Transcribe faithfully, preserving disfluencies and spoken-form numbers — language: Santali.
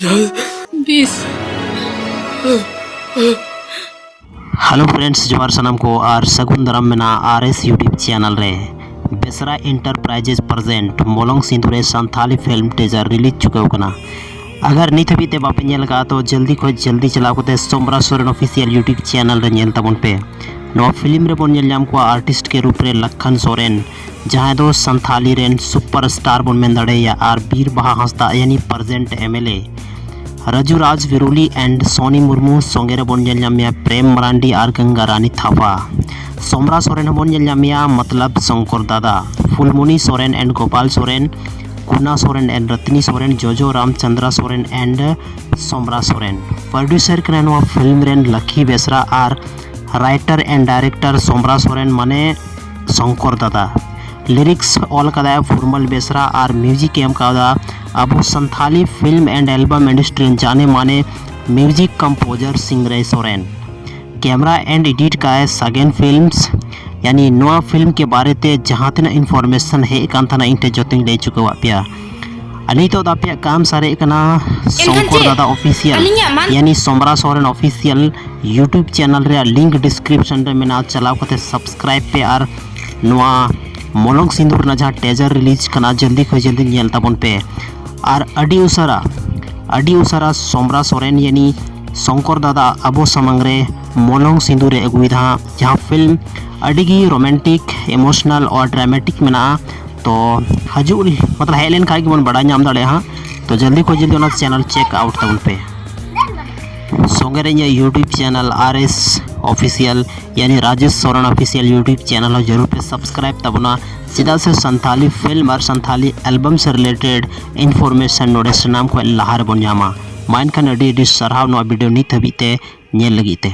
ᱵᱤᱥ᱾ Hello friends, ᱡᱚᱦᱟᱨ ᱥᱟᱱᱟᱢ ᱠᱚ ᱟᱨ ᱥᱟᱹᱜᱩᱱ ᱫᱟᱨᱟᱢ ᱢᱮᱱᱟᱜᱼᱟ RS YouTube channel ᱨᱮ᱾ ᱵᱮᱥᱨᱟ Enterprises present ᱢᱚᱞᱚᱝ ᱥᱤᱸᱫᱩᱨ ᱨᱮ ᱥᱟᱱᱛᱷᱟᱞᱤ film teaser release ᱪᱩᱠᱟᱹᱣ ᱠᱟᱱᱟ᱾ ᱟᱜᱟᱨ ᱱᱤᱛ ᱦᱟᱹᱵᱤᱡ ᱛᱮ ᱵᱟᱯᱮ ᱧᱮᱞ ᱟᱠᱟᱫᱼᱟ ᱛᱚ ᱡᱚᱞᱫᱤ ᱠᱷᱚᱱ ᱡᱚᱞᱫᱤ ᱪᱟᱞᱟᱣ ᱠᱟᱛᱮ ᱥᱚᱢᱨᱟ ᱥᱚᱨᱮᱱ official YouTube channel ᱨᱮ ᱧᱮᱞ ᱛᱟᱵᱚᱱ ᱯᱮ᱾ ᱱᱚᱣᱟ film ᱨᱮᱵᱚᱱ ᱧᱮᱞ ᱧᱟᱢ ᱠᱚᱣᱟ artist ᱠᱮ ᱨᱩᱯ ᱨᱮ ᱞᱟᱠᱷᱟᱱ ᱥᱚᱨᱮᱱ, ᱡᱟᱦᱟᱸᱭ ᱫᱚ ᱥᱟᱱᱛᱷᱟᱞᱤ ᱨᱮᱱ super star ᱵᱚᱱ ᱢᱮᱱ ᱫᱟᱲᱮᱭᱟᱭᱟ, ᱟᱨ ᱵᱤᱨ ᱵᱟᱦᱟ ᱦᱟᱸᱥᱫᱟ ᱭᱟᱱᱤ present MLA, Raju Raj ᱵᱤᱨᱩᱞᱤ and ᱥᱚᱱᱤ ᱢᱩᱨᱢᱩ᱾ ᱥᱚᱸᱜᱮ ᱨᱮᱵᱚᱱ ᱧᱮᱞ ᱧᱟᱢᱮᱭᱟ ᱯᱨᱮᱢ ᱢᱟᱨᱟᱱᱰᱤ ᱟᱨ ᱜᱚᱝᱜᱟ ᱨᱟᱱᱤ ᱛᱷᱟᱯᱟ᱾ ᱥᱚᱢᱨᱟ ᱥᱚᱨᱮᱱ ᱦᱚᱸᱵᱚᱱ ᱧᱮᱞ ᱧᱟᱢᱮᱭᱟ ᱢᱚᱛᱞᱚᱵ ᱥᱚᱝᱠᱚᱨ ᱫᱟᱫᱟ, ᱯᱷᱩᱞᱢᱩᱱᱤ ᱥᱚᱨᱮᱱ and ᱜᱳᱯᱟᱞ ᱥᱚᱨᱮᱱ, ᱠᱩᱱᱟ ᱥᱚᱨᱮᱱ and ᱨᱚᱛᱱᱤ ᱥᱚᱨᱮᱱ, ᱡᱚᱡᱚ ᱨᱟᱢᱪᱚᱸᱫᱽᱨᱟ ᱥᱚᱨᱮᱱ and ᱥᱚᱢᱨᱟ ᱥᱚᱨᱮᱱ᱾ Producer ᱠᱟᱱᱟᱭ ᱱᱚᱣᱟ film ᱨᱮᱱ ᱞᱟᱠᱷᱤ ᱵᱮᱥᱨᱟ ᱟᱨ writer and director ᱥᱚᱢᱨᱟ ᱥᱚᱨᱮᱱ ᱢᱟᱱᱮ ᱥᱚᱝᱠᱚᱨ ᱫᱟᱫᱟ᱾ Lyrics ᱚᱞ ᱠᱟᱫᱟᱭ ᱯᱷᱩᱨᱢᱟᱞ ᱵᱮᱥᱨᱟ ᱟᱨ music ᱮ ᱮᱢ ᱠᱟᱣᱫᱟ ᱟᱵᱚ Santali film and album industry ᱨᱮᱱ ᱡᱟᱱᱮ ᱢᱟᱱᱮ music composer ᱥᱤᱝᱨᱟᱹᱭ ᱥᱚᱨᱮᱱ᱾ Camera and edit ᱠᱟᱭ ᱥᱟᱜᱮᱱ Films᱾ ᱭᱟᱱᱤ ᱱᱚᱣᱟ film ᱠᱮ ᱵᱟᱨᱮ ᱛᱮ ᱡᱟᱦᱟᱸ ᱛᱤᱱᱟᱹᱜ information ᱦᱮᱡ ᱟᱠᱟᱱ ᱛᱟᱦᱮᱱᱟ ᱤᱧ ᱴᱷᱮᱱ ᱡᱚᱛᱚᱧ ᱞᱟᱹᱭ ᱪᱩᱠᱟᱹᱣᱟᱫ ᱯᱮᱭᱟ᱾ ᱟᱨ ᱱᱤᱛᱚᱜ ᱫᱚ ᱟᱯᱮᱭᱟᱜ ᱠᱟᱢ ᱥᱟᱨᱮᱡ ᱠᱟᱱᱟ ᱥᱚᱝᱠᱚᱨ ᱪᱮᱫ? ᱫᱟᱫᱟ official ᱟᱹᱞᱤᱧᱟᱜ ᱢᱟᱱ- ᱭᱟᱱᱤ ᱥᱚᱢᱨᱟ ᱥᱚᱨᱮᱱ official YouTube channel ᱨᱮᱭᱟᱜ link description ᱨᱮ ᱢᱮᱱᱟᱜᱼᱟ, ᱪᱟᱞᱟᱣ ᱠᱟᱛᱮ subscribe ᱯᱮ ᱟᱨ ᱱᱚᱣᱟ ᱢᱚᱞᱚᱝ ᱥᱤᱸᱫᱩᱨ ᱨᱮᱱᱟᱜ ᱡᱟᱦᱟᱸ teaser release ᱠᱟᱱᱟ ᱡᱚᱞᱫᱤ ᱠᱷᱚᱱ ᱡᱚᱞᱫᱤ ᱧᱮᱞ ᱛᱟᱵᱚᱱ ᱯᱮ᱾ ᱟᱨ ᱟᱹᱰᱤ ᱩᱥᱟᱹᱨᱟ ᱟᱹᱰᱤ ᱩᱥᱟᱹᱨᱟ ᱥᱚᱢᱨᱟ ᱥᱚᱨᱮᱱ ᱭᱟᱱᱤ ᱥᱚᱝᱠᱚᱨ ᱫᱟᱫᱟ ᱟᱵᱚ ᱥᱟᱢᱟᱝ ᱨᱮ ᱢᱚᱞᱚᱝ ᱥᱤᱸᱫᱩᱨ ᱮ ᱟᱹᱜᱩᱭᱮᱫᱟ ᱦᱟᱸᱜ, ᱡᱟᱦᱟᱸ film ᱟᱹᱰᱤ ᱜᱮ romantic, emotional ᱟᱨ dramatic ᱢᱮᱱᱟᱜᱼᱟ᱾ ᱛᱚ ᱦᱤᱡᱩᱜ ᱢᱚᱛᱞᱚᱵ ᱦᱮᱡ ᱞᱮᱱ ᱠᱷᱟᱡ ᱜᱮᱵᱚᱱ ᱵᱟᱲᱟᱭ ᱧᱟᱢ ᱫᱟᱲᱮᱭᱟᱜᱼᱟ ᱦᱟᱸᱜ᱾ ᱛᱚ ᱡᱚᱞᱫᱤ ᱠᱷᱚᱱ ᱡᱚᱞᱫᱤ ᱚᱱᱟ channel check out ᱛᱟᱵᱚᱱ ᱯᱮ᱾ ᱥᱚᱸᱜᱮ ᱨᱮ ᱤᱧᱟᱹᱜ YouTube channel RS official ᱭᱟᱱᱤ Rajesh Soren official YouTube channel ᱦᱚᱸ ᱡᱟᱹᱨᱩᱲ ᱯᱮ subscribe ᱛᱟᱵᱚᱱᱟ, ᱪᱮᱫᱟᱜ ᱥᱮ ᱥᱟᱱᱛᱷᱟᱞᱤ film ᱟᱨ ᱥᱟᱱᱛᱷᱟᱞᱤ album ᱥᱮ related information ᱱᱚᱰᱮ ᱥᱟᱱᱟᱢ ᱠᱷᱚᱱ ᱞᱟᱦᱟ ᱨᱮᱵᱚᱱ ᱧᱟᱢᱟ᱾ ᱢᱟ ᱮᱱᱠᱷᱟᱱ ᱟᱹᱰᱤ ᱟᱹᱰᱤ ᱥᱟᱨᱦᱟᱣ ᱱᱚᱣᱟ video ᱱᱤᱛ ᱦᱟᱹᱵᱤᱡ ᱛᱮ ᱧᱮᱞ ᱞᱟᱹᱜᱤᱫ ᱛᱮ᱾